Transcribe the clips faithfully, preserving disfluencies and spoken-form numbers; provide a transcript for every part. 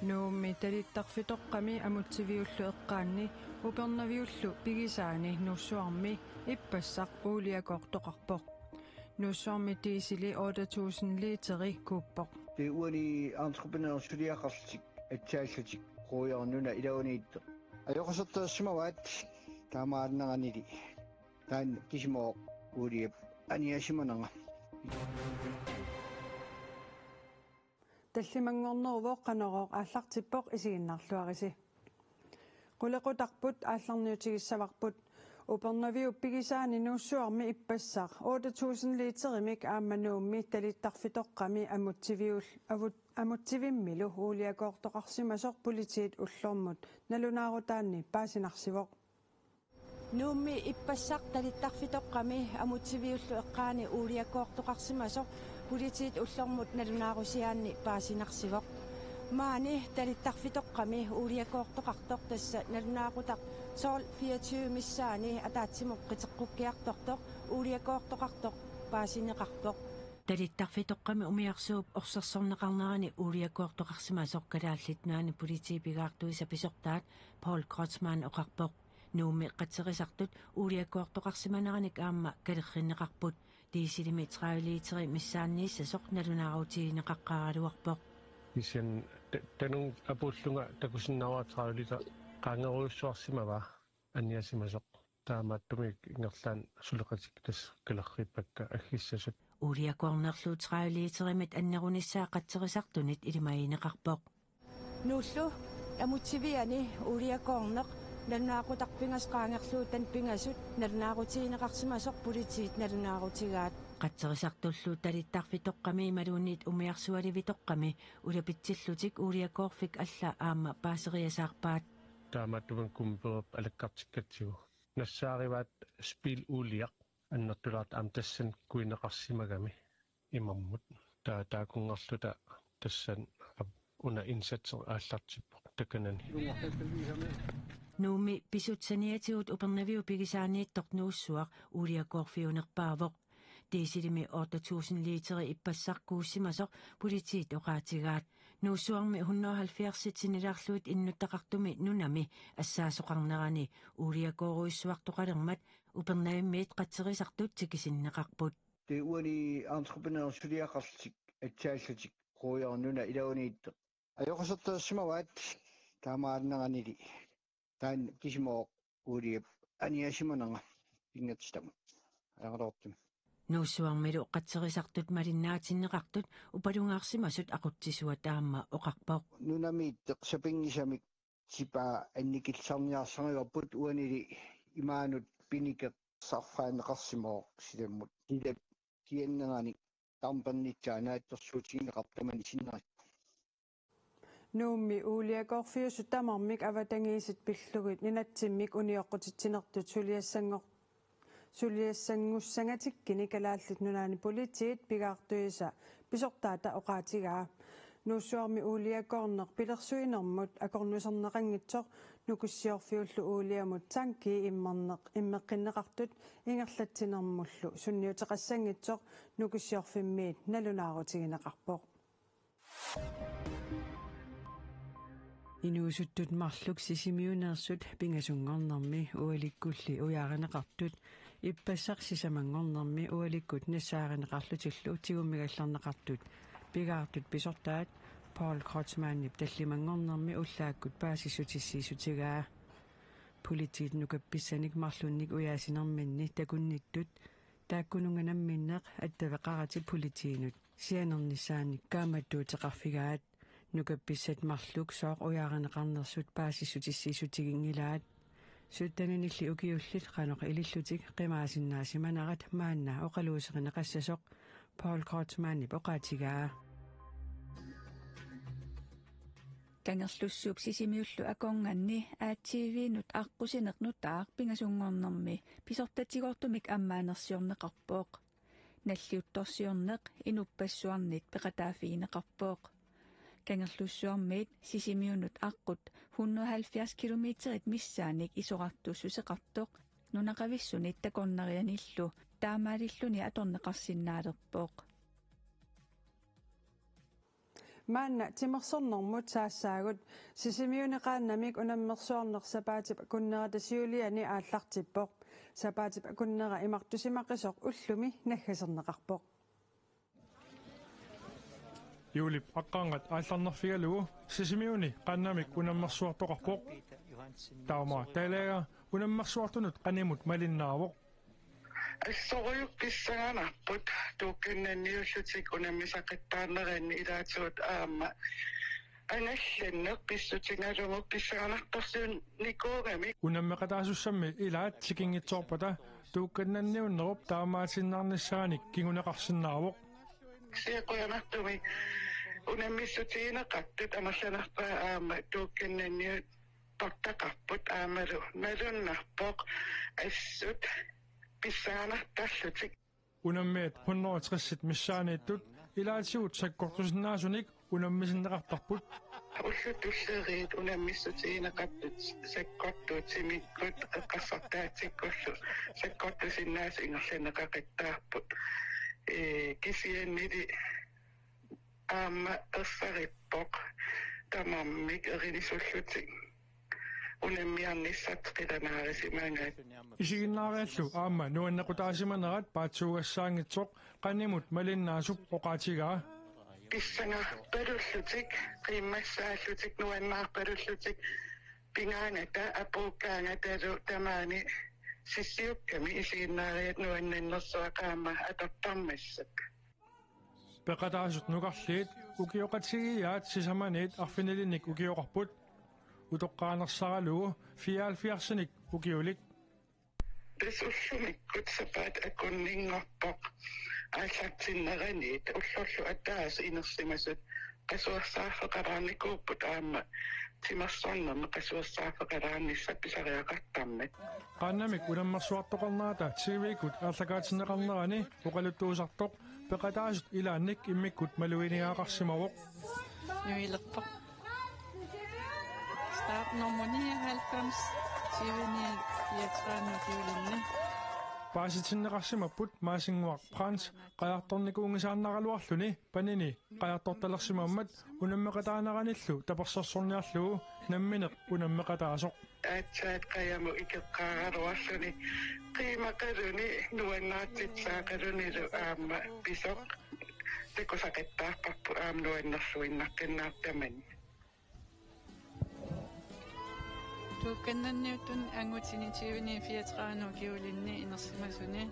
Nuummi talittarfitoqqami Amutsiviullu eqqaanni Upernaviullu pigisaani Nuussuarmi ippassaq uuliakoortoqarpoq. Nuussuarmi dieseli otte tusind literi kuuppoq. Tassa uani entreprenør suliaqarlutik atsaallutik Qujanaq Nuna iluaniittoq. Ajoqusertaqarsimavaat taamaanneranili. Taanna kisimoq uuliap aniaasimanera. Tallimanngorneruvoq Qanorooq aallartippoq, isiginnaarluarisi. Qulequtarput aallarniutigissavarput. Upernaviup pigisaani Nuussuarmi ippassaq otte tusind literimik aamma Nuummi talittarfitoqqami Amutsiviul-, avut-, Amutsivimmilu uuliakoortoqarsimasoq politiit ullormut nalunaarutaanni paasinarsivoq. Nuummi ippassaq talittarfitoqqami Amutsiviullu eqqaani uuliakoortoqarsimasoq politiit ullormut nalunaarusiaanni paasinarsivoq. Maani talittarfitoqqami uuliakoortoqartoq, tassa nalunaaqutaq tolv fireogtyve missaani ataatsimut qiteqqukkiartortoq uuliakoortoqartoq, paasineqarpoq. Talittarfitoqqami umiarsuup orsersorneqarnerani uuliakoortoqarsimasoq Kalaallit Nunaanni Politiit pigaartuisa pisortaat Paul Kreutzmann oqarpoq. Nuummi qatserisartut uuliakoortoqarsimaneranik aamma kalerrinneqarput. Dieselimi tredive literi missaanniissasoq nalunaarutigineqaqqaaraluarpoq. Kisianni ta-, taanna apuullunga takusinnaavara tredive liter qaangerujussuarsimavaa aniaasimasoq. Taamaattumik ingerlaannaq suleqatikka tassa kalerriippakka aggissasut. Uuliakoornerlu tredive literimit annerunissaa qatserisartunit ilimagineqarpoq. Nuullu Amutsiviani uuliakoorneq nalunaaqutaq pingasut qaangerlugu taanna pingasut nalunaarutigineqarsimasoq politiit nalunaarutigaat. Qatserisartullu talittarfitoqqami imaluunniit umiarsualivitoqqami ulapitsillutik uuliakoorfik alla aamma paaseriasaarpaat. Taamaattumik gummibådip alakkartikkatsigu nassaarivaat spilduliaq annertulaartoq aamma tassani kuineqarsimagami imermut. Ta-, taakkunnguarluta tassani ap-, una indsatsi aallartippoq takanani. Nuummi pisut saniatigut Upernaviup pigisaaniittoq Nuussuaq uuliakoorfiunerpaavoq. Dieselimi otte tusind literi ippassaq kuussimasoq politiit oqaatigaat. Nuussuarmi hundrede og halvfjerds sinnilaarlugit innuttaqartumi nunami assaasoqarnerani uuliakoorujussuartoqalermat Upernavimmiit qatserisartut tikisinneqarput. Tassa uani entreprenør suliaqarlutik atsaallutik Qujanaq Nuna iluaniittoq. Ajoqusertaqarsimavaat taamaanneranili. Taanna kisimoq uuliap aniaasimanera pingatsitama. Ajornartortumi. Nuussuarmilu qatserisartut malinnaatinneqartut upalungaarsimasut aqutsisuat aamma oqarpoq. Nunamiittoq sapinngisamik sipaa annikillisarniarsarivarput uanili imaanut pinikeq sarfaanneqarsimavoq silammut. Silap kiannerani tampernitsaa naatsorsuutigineqarpoq tamani sinneri. Nuummi uuliakoorfiusut tamarmik avatangiisit pillugit nunatsimmik unioqqutitsinertut suliassanngor-, suliassanngussangatikkunik Kalaallit Nunaanni Politiit pigaartuisa pisortaata oqaatigaa. Nuussuarmi uuliakoorneq pilersuinermut akornuserneqanngitsoq Nukissiorfiullu uuliamut tankii immerneq-, immeqqinneqartut ingerlatsinermullu sunniuteqassanngitsoq Nukissiorfimmiit nalunaarutigineqarpoq. Inuusuttut marluk Sisimiuneersut pingasunngornermi ualikkulli ujaarineqartut ippassaq sisamanngornermi ualikkut nassaarineqarlutillu tigummigallarneqartut pigaartut pisortaat Paul Kreutzmannip tallimanngornermi ullaakkut paasissutissiissutigaa. Politiit nukappissanik marlunnik ujaasinerminni takunnittut taakkununnga namminneq attaveqaratik politiinut sianernissaannik kaammattuuteqarfigaat. Nukappissat marluk sooq ujaarineqarnersut paasissutissiissutiginngilaat. Syttenilli ukiullit qanoq ilillutik qimaasinnaasimanerat maanna oqaluuserineqassasoq Paul Kreutzmannip oqaatigaa. Kangerlussuup Sisimiullu akornanni A T V-nut aqqusineq nutaaq pingasunngornermi pisortatigoortumik ammaanersiorneqarpoq. Nalliuttorsiorneq inuppassuarnit peqataaffigineqarpoq. Kangerlussuarmiit Sisimiunut aqqut hundrede og halvfjerds kilometerit missaannik isorartussuseqartoq nunaqavissunit takornarianillu taamaalilluni atorneqarsinnaalerpoq. Maanna timersornermut saassaagut. Sisimiuni qaannamik unammersuarneq sapaatip akunnerata siuliani aallartippoq. Sapaatip akunnera imartusimaqisoq ullumi naggaserneqarpoq. Juulip aqqarngat aallarnerfigalugu Sisimiuni qaannamik unammersuartoqarpoq. Taama taalaga unammersuartunut qanimut malinnaavoq. Assorujuk pissanganarput tuukkannanniullutik unammisaqattaarneranni ilaatigut aamma angallanneq pissutigalugu pissanganartorsiunnikuugami. Unammeqataasussammi ilaat tikinngitsoorpata tuukkannanniunnerup taamaatiinnarnissaanik kinguneqarsinnaavoq. Siaqujanartumi unammissutigineqartut amerlanerpaat aamma tuukkannanniuttortaqarput aammalu malunnarpoq assut pissanganartarlutik. Unammiat hundrede og tres missaaniittut ilaatigut sakkortusinnaasunik unammisinneqartarput. Ullut tulleriit unammissutigineqartut sakkortuut timikkut eqqarsartaatsikkullu sakkortusinnaasut ingerlanneqaqattaarput. Ee, kisiannili aamma ersarippoq tamarmik erinisullutik unammiarnissat qilanaarisimagaat. Isiginnaariallu aamma nuannequtaasimanerat paatsuugassaanngitsoq qanimut malinnaasup oqaatigaa. Pissangarpalullutik, qiimmassaallutik, nuannaarpalullutik, pigaangata apuukkaangatalu tamaani sissiukkami isiginnaariat nuannannersuaq aamma atortarmassuk. Peqataasut nukarliit ukioqatigiiaat sisamaniit arfinilinnik ukioqarput. Utoqqaanersaralugu fireoghalvfjerdsinik ukiulik. Tassa ullumikkut sapaatip akunninngorpoq aallartinneraniit ullorlu ataaseq inersimasut qasuersaarfeqalaarnikuupput aamma timersornermi qasuersaarfeqalaarnissaq pisariaqartarmat. Qaannamik unammersuartoqarnerata T V-kkut aallakaatinneqarnerani oqaluttuusartoq peqataasut ilaannik immikkut malugineqarsimavoq. Nuilerpoq. Startnummer nioghalvfems, tyve ni fireogtredive ukiulinni. Paasitinneqarsimapput Maasinnguaq Brandt qajartornikuunngisaannaraluarluni panini qajartortalersimammat unammeqataaneranillu tapersersorniarlugu nammineq unammeqataasoq. Aatsaat qajamut ikeqqaaraluarluni qiimaqaluni nuannaartitsaaqalunilu aamma pisoq takusaqattaarparput aamma nuannerluinnaqqinnaartamanni. Tuukkannanniuttuni angutini tyve ni fireogtredive ukiulinni inersimasuni.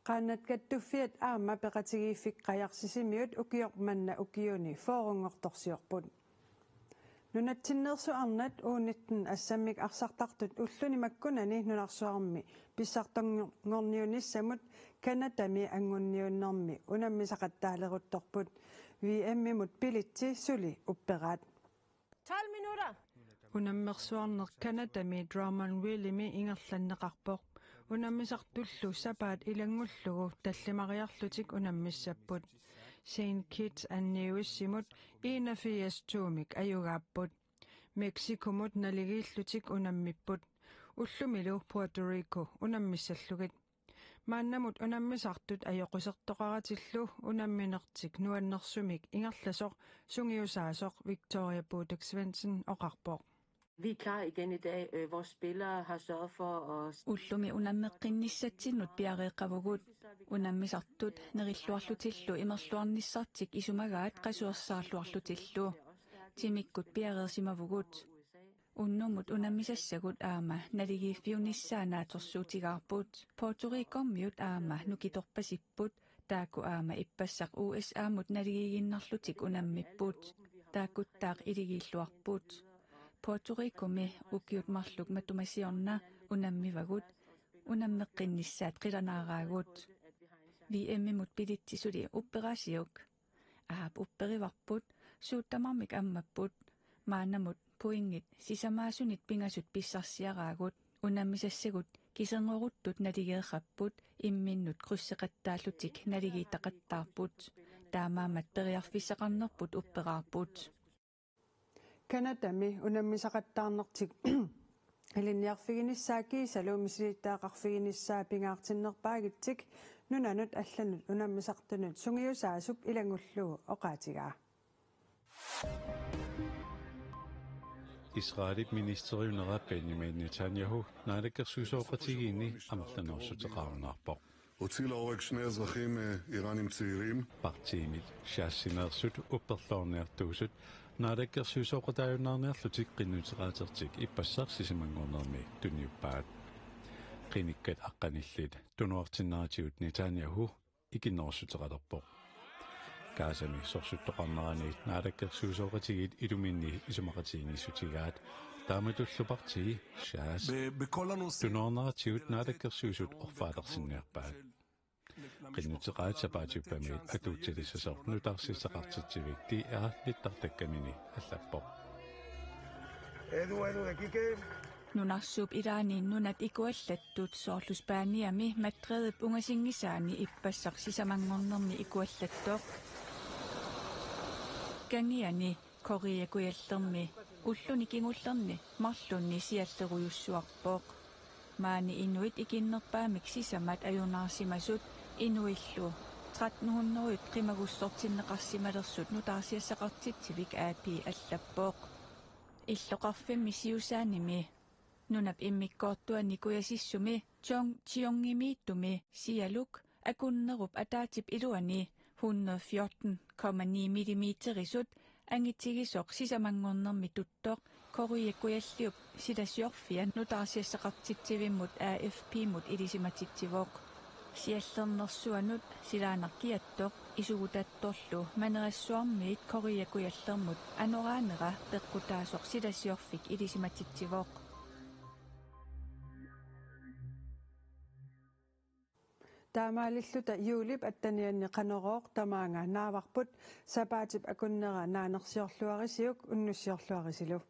Qaannat kattuffiat aamma peqatigiiffik Qajaq Sisimiut ukioq manna ukiuni fyrrenngortorsiorput. Nunatsinneersut arnat U nitten assammik arsartartut ulluni makkunani nunarsuarmi pissartorngorniunissamut Canadami angunniunnermi unammisaqattaaleruttorput. V M-imut bilitsi suli upperaat. Tolv minutter. Unammersuarneq Canadami Drummondvillemi ingerlanneqarpoq. Unammisartullu sapaat ilanngullugu tallimariarlutik unammissapput. Saint Kitts and Nevis-imut enogfirs to-mik ajugaapput. Mexicomut naligiillutik unammipput. Ullumilu Puerto Rico unammissallugit. Maannamut unammisartut ajoqusertoqaratillu unamminertik nuannersumik ingerlasoq sungiusaasoq Victoria Budek Svendsen oqarpoq. Vi er klar igen i dag. Øh, vores spillere har sørget for at... Ullumi unammeqqinnissatsinnut piareeqqavugut. Unammisartut nerilluarlutillu imerluarnissartik isumagaat qasuersaarluarlutillu. Timikkut piareersimavugut. Unnummut unammisassagut aamma naligiiffiunissaa naatsorsuutigaarput. Puerto Ricomiut aamma nukitorpasipput, taakku aamma ippassaq U S A-mut naligiiginnarlutik unammipput. Taakkuttaaq iligiilluarput. Puerto Ricomi ukiut marluk matuma siorna unammivagut, unammeqqinnissaat qilanaaraagut. V M-imut bilitsi suli upperaasiuk? Aap, upperivarput, suut tamarmik ammapput. Maannamut pointit sisamaasunit pingasut pissarsiaraagut. Unammisassagut kiserngoruttut naligeerrapput, imminnut krydseqattaallutik naligiittaqattaarput. Taamaammat periarfissaqarnerput upperaarput. Canadami unammisaqattaarnertik ilinniarfiginissaa kiisalu misilittagaqarfiginissaa pingaartinnerpaagitsik nunanut allanut unammisartunut sungiusaasup ilanngullugu oqaatigaa. Israelip ministeriunera Benjamin Netanyahu naalakkersuisooqatigiinni amerlanerussuteqarunnaarpoq. הוציא להורג שני אזרחים אה, איראנים צעירים. Partiimit Shaassineersut upperluarniartuusut naalakkersuisooqataajunnaarniarlutik qinnuteqaatertik ippassaq sisamanngornermi tunniuppaat. Qinikkat aqqanillit tunuartinneratigut Netanyahu ikinnerussuteqalerpoq. Gazami sorsuttoqarnerani naalakkersuisooqatigiit iluminni isumaqatigiinngissutigaat, taamatullu partii Shaass tunuarneratigut naalakkersuisut orfaalersinniarpaat. Qinnuteqaat sapaatiuppami atuutsilissasoq nutaarsiassaqartitsivik D R nittartakkamini allappoq. Nunarsuup ilaani nunat ikuallattut soorlu Spaniami Madridip ungasinngisaani ippassaq sisamanngornermi ikuallattoq. Kangiani Korea Kujallermi ulluni kingullerni marlunni siallerujussuarpoq. Maani inuit ikinnerpaamik sisamat ajunaarsimasut inuillu tretten hundrede qimagussortinneqarsimalersut nutaarsiassaqartitsivik A P allappoq. Illoqarfimmi Siusaanimi nunap immikkoortuani kujasissumi Chongcheongimiittumi sialuk akunnerup ataatip iluani hundrede fjorten komma ni millimeterisut angitigisoq sisamanngornermi tuttoq Korea Kujalliup silasiorfia nutaarsiassaqartitsivimmut A F P-mut ilisimatitsivoq. Siallernersuanut silaannaq kiattoq isugutattorlu Manerassuarmiit Korea Kujallermut anoraanera peqqutaasoq silasiorfik ilisimatitsivoq. Taamaalilluta juulip attenianni Qanorooq tamaanga naavarput, sapaatip akunnera naanersiorluarisiuk unnussiorluarisilu.